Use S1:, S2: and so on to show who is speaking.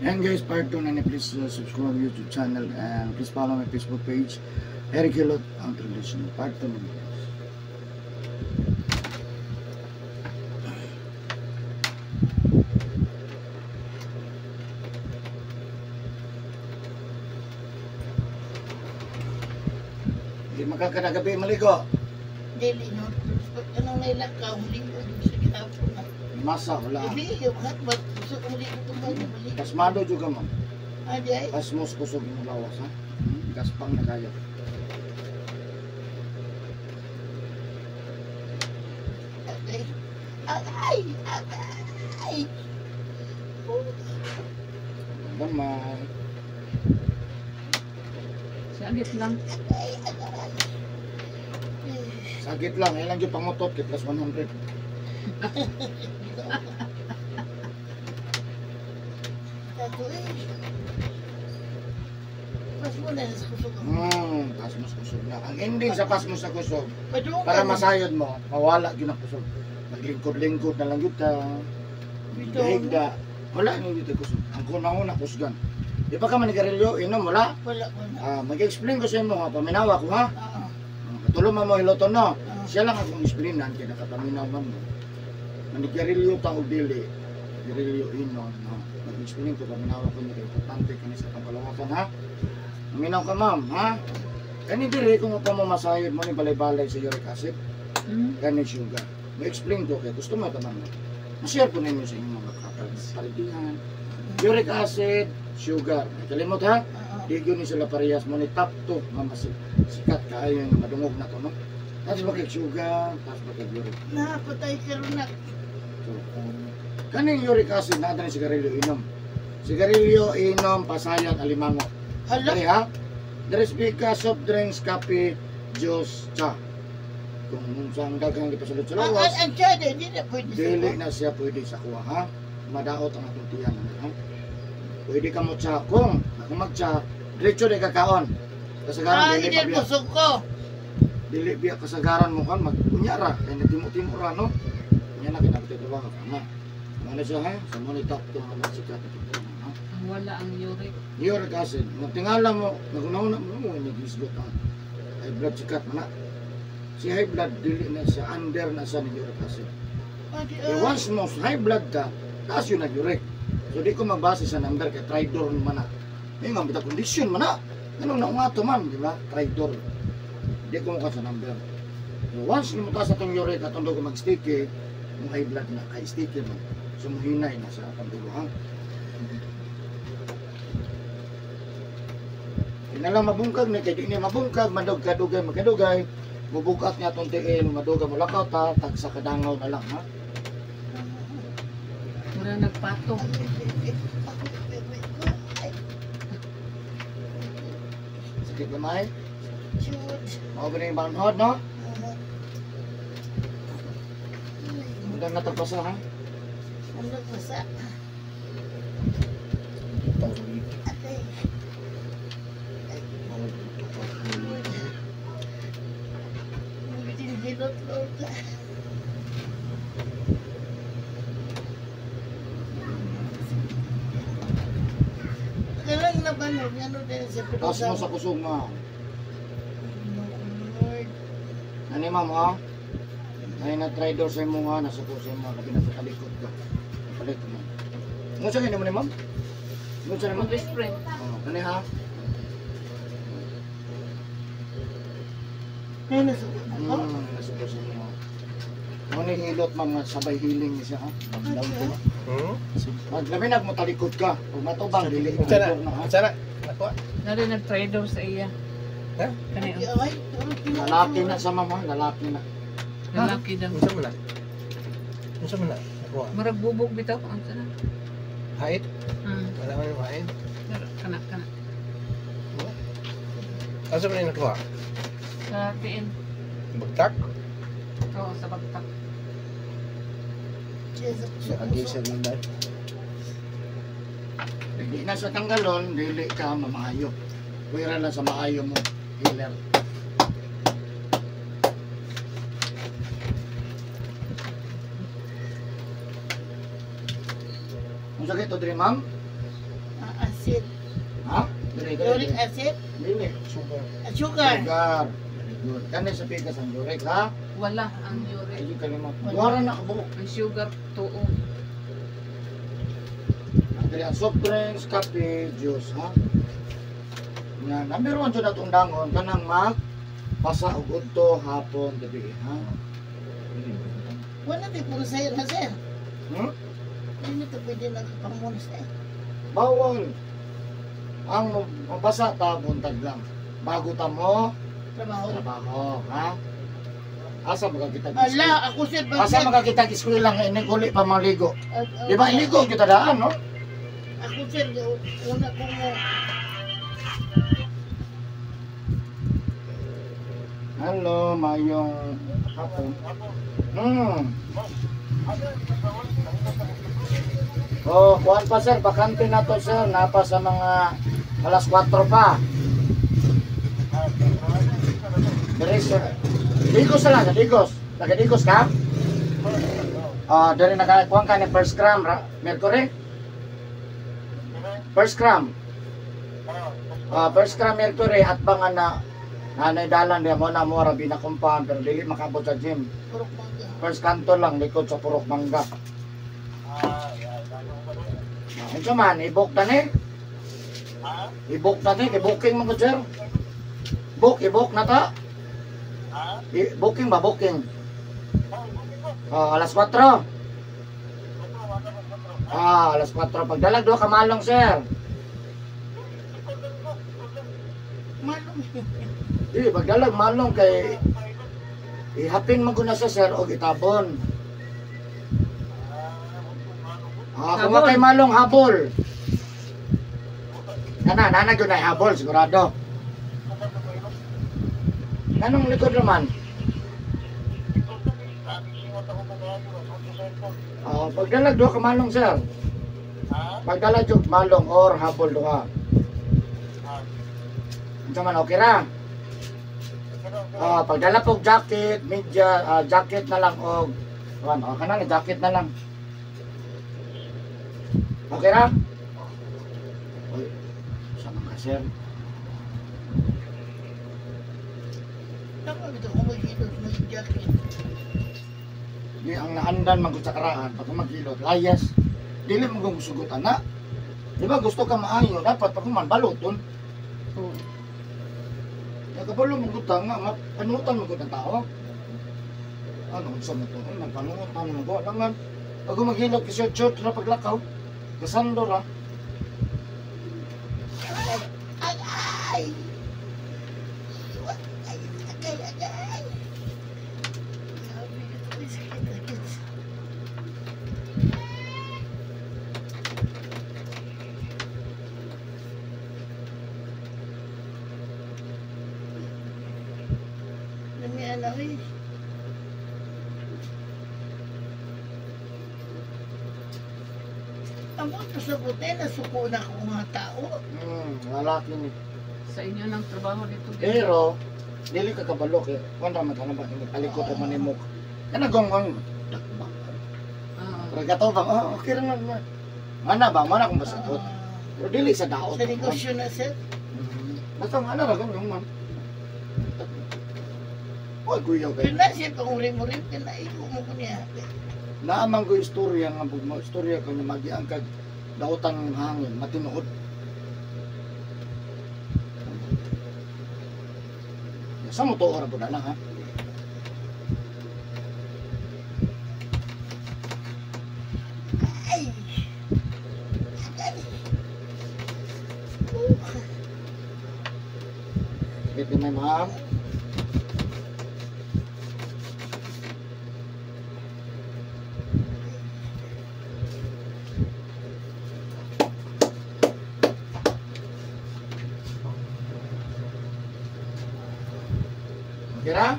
S1: Yan guys, part 2 na ni, please subscribe YouTube channel and please follow my Facebook page, Eric Hilot, ang traditional. Part 2 na ni guys. Hindi makakadagabi maligo.
S2: Dili no. Anong nailakaw, maligo sa gihapon na.
S1: Masa, wala.
S2: Dili, yung hatbat. Gusto ko maligo kung ba maligo.
S1: Kasmado juga mo.
S2: Ah, di ay.
S1: Kasmos kusog yung lawas ha. Gaspang na kaya.
S2: Agay. Agay! Agay!
S1: Gamay.
S3: Sagit lang.
S2: Agay! Agay!
S1: Sakit lang, ilang yung pangutot kay plus 100.
S2: Tato eh. Mas muna sa kusog ako.
S1: Pasmos kusog na. Ang ending sa pasmos sa kusog,
S2: Padung
S1: para
S2: ka na.
S1: masayod mo, mawala yun ang kusog. Maglingkod-lingkod na lang yun ta.
S2: Bitaw.
S1: Higda. Wala na yun kusog. Ang kuna-una, kusgan. Di pa ka manigarilyo, inom, wala.
S2: Wala ko na.
S1: Ah, mag-explain ko sa imo ha, paminawa ko ha.
S2: Oo.
S1: Katulong mo hiloton no.
S2: Ah.
S1: Siya lang akong explainan kay nakapaminaw man mo. Manigarilyo ta og dili, garilyo inom no. Mag-explain ko paminawa ko ni importante kani sa pangkalawakan ha. Paminaw ka ma'am ha. Kani diri kung pa mo masayod mo ni balay-balay sa uric acid, kani sugar. Ma-explain ko kay gusto mo taman mo. Ma-share ko ninyo sa inyong mga kapaligiran. Uric acid, sugar. Ay, kalimot ha.
S2: Oo.
S1: Di gyud ni sila parehas mo ni top 2 nga mas sikat kaayo nga madungog na to no. Tapos ba kay sugar, tapos ba kay uric.
S2: Napatay ka ron na.
S1: So, kaning uric acid na ni sigarilyo inom. Sigarilyo inom pasayan alimango.
S2: Hala.
S1: Dali ha. There is bika, soft drinks, kape, juice, cha. Kung unsang daghang gipasulod sa
S2: Ang
S1: lawas,
S2: ang tiyan, hindi na pwede sa
S1: dili na siya pwede sa kuha ha. Madaot ang atong tiyan ha. Pwede ka mo tsa kung ako magtsa, diretso di ka kaon. Kasagaran
S2: Ah,
S1: dili
S2: hindi
S1: pa biya.
S2: busog ko.
S1: Dili biya kasagaran mo kan mag-unya ra kay natimo-timo ra no. Unya na kinabot trabaho ka na. Mo na siya ha, sa mo ni top to nga sikat ito ha.
S3: Ang wala ang uric.
S1: Uric acid, nung tingala mo, nagunaw na mo, nag-isgot ang high blood sikat man na. Si high blood dili na siya under na siya ni uric acid.
S2: Ah, di
S1: Kaya
S2: ay.
S1: once mo high blood ka, taas yun nag-uric. So di ko magbase sa number kay tridor man na. May nga bita kondisyon man na. Anong naungato man, di ba? Tridor. Di ko mukha sa number. So once mo taas atong uric atong dugo mag-sticky, mo high blood na kay sticky man. So muhinay na sa atong dugo ha. Di na lang mabungkag ni kay di ni mabungkag madug kadugay magkadugay mubugat niya atong tiil madugay mo lakaw ta tagsa kadangaw na lang ha.
S3: Mura nagpatong.
S1: Sakit gamay.
S2: Shoot.
S1: Mao ba yung banhod no? Undang natagpasa ha.
S2: Ang nagpasa. Atay. Hindi hilot, Lord. Kailan na ba nun? Ano din siya?
S1: Taas mo sa kusog mo.
S2: Lord.
S1: Ano ma'am ha? Ay na try door sa imo nga nasa kusog mo labi na sa talikod ka. Palit mo. Mo sa mo ni ma'am? Mo sa mo?
S3: Ang best friend.
S1: Oh, kani ha?
S2: Ay, nasa ako?
S1: Nasa kusog mo. Mo ni hilot ma'am nga sabay healing ni siya ha. Pag labi nag mo talikod ka, pag matubang dili
S4: Unsa na?
S1: na ha.
S4: Unsa na? Nakuha?
S3: Nari nag-trader sa iya.
S4: Ha?
S3: Kani
S2: Ay, ay,
S1: Lalaki na sa ma'am ha, lalaki na.
S3: lalaki daw.
S4: Unsa man na? Unsa man na? Nakuha.
S3: Murag bubog bitaw ang sana.
S4: Hait?
S3: Hmm.
S4: Wala man yung hait.
S3: Pero kana kana
S4: Unsa man yung nakuha?
S3: sa tiil.
S4: Bagtak?
S3: Oo, sa bagtak.
S4: Sa agi sa lunay.
S1: Dili na sa tanggalon, dili ka mamaayo. Pwera lang sa maayo mo, healer. Ang sakit to diri ma'am?
S2: Acid.
S1: Ha? Dili, dili.
S2: Uric acid?
S1: Dili.
S4: Sugar.
S2: Sugar.
S1: Sugar. Very good. Kani sa pikas ang uric, ha?
S3: Wala ang uric.
S1: Ay, kalimot. Duha na kabuok.
S3: Ang sugar, tuo.
S1: Dili ang soft drinks, kape, juice, ha? Nga, number 1 jud atong dangon kanang mag pasa og udto, hapon, gabi, ha?
S2: Wala di puro sa'yo na, sir.
S1: Hmm?
S2: Hindi na ito pwede nagpamunas eh.
S1: Bawal. Ang mabasa ta buntag lang. Bago ta mo
S2: Trabaho.
S1: trabaho, ha? Asa makakita
S2: Ala, ako sir.
S1: Asa makakita eskwela nga inig uli pa maligo. Di ba iligo kita daan, no?
S2: Ako sir, una ko mo.
S1: Hello, mayong hapon. Oh, kuan pa sir, bakante na to sir, napa sa mga alas 4 pa. Dere sir. Digos lang, Digos. Taga Digos ka? Ah, dere nakakuan ka ni first gram, Mercury? First gram. Ah, first gram Mercury at bang ana nanay dalan diya mo na mo ra binakumpahan pero dili makabot sa gym.
S2: Purok mangga.
S1: First kanto lang likod sa Purok Mangga. Unsa man, i-book ta ni? I-book ta ni, i-booking man ko sir. Book, i-book na ta. I-booking ba, booking? Oh, alas 4. Ah, alas 4. Pagdalag duha ka malong sir.
S2: Malong.
S1: Di, pagdalag malong kay ihapin man ko na sa sir og itabon. Ah, kung
S3: Habol.
S1: kay malong habol. Nana, nana gyud na habol sigurado. Anong likod naman? Oh, pagdalag duha ka malong sir. Pagdalag jud malong or habol duha. Unsa man okay ra? Ah, pagdala pog jacket, media, jacket na lang og ano, kana na jacket na lang. Okay ra? Uy, sa mga sir.
S2: Tama bitaw ko maghilot, mag-jacket.
S1: Di ang naandan man gud sa karaan pag maghilot, layas. Dili mo kung sugot ana. Di ba gusto ka maayo, dapat pag man baluton.
S3: Oo.
S1: Nakabalo mo gud ta nga panutan mo gud ang tao. Ano unsa mo to? Ay, nagpanutan mo gud langan. Pag maghilot ka short short ra paglakaw. Kasando ra.
S2: Ay, ay! Ay, agay, agay! Grabe, ito ay sakit, sakit. Lamian ako eh. Ang punto sa buti, nasuko na ako mga tao.
S1: Lalaki ni.
S3: Sa inyo ng trabaho dito.
S1: Pero dili ka kabalo kay kuan ra man ka na ba talikod ra man nimo. Kana gonggong dakba.
S3: Ah,
S1: Pero gato ba? Oh, okay ra man. Mana ba mana kung masakot. Pero dili sa daot.
S2: Sa negosyo na, sir.
S1: Basta ang ana ra ganyan man. Oy, kuya kay.
S2: Kaya na siya, pag uri-muri, kinaigo mo ko niya.
S1: Naamang ko istorya nga bugmo istorya ko nga magiang kag dautan ng hangin matinuod. Sa mo to ora po na lang ha.
S2: Ay! Agay!
S1: Sakit din may ma'am. Kira?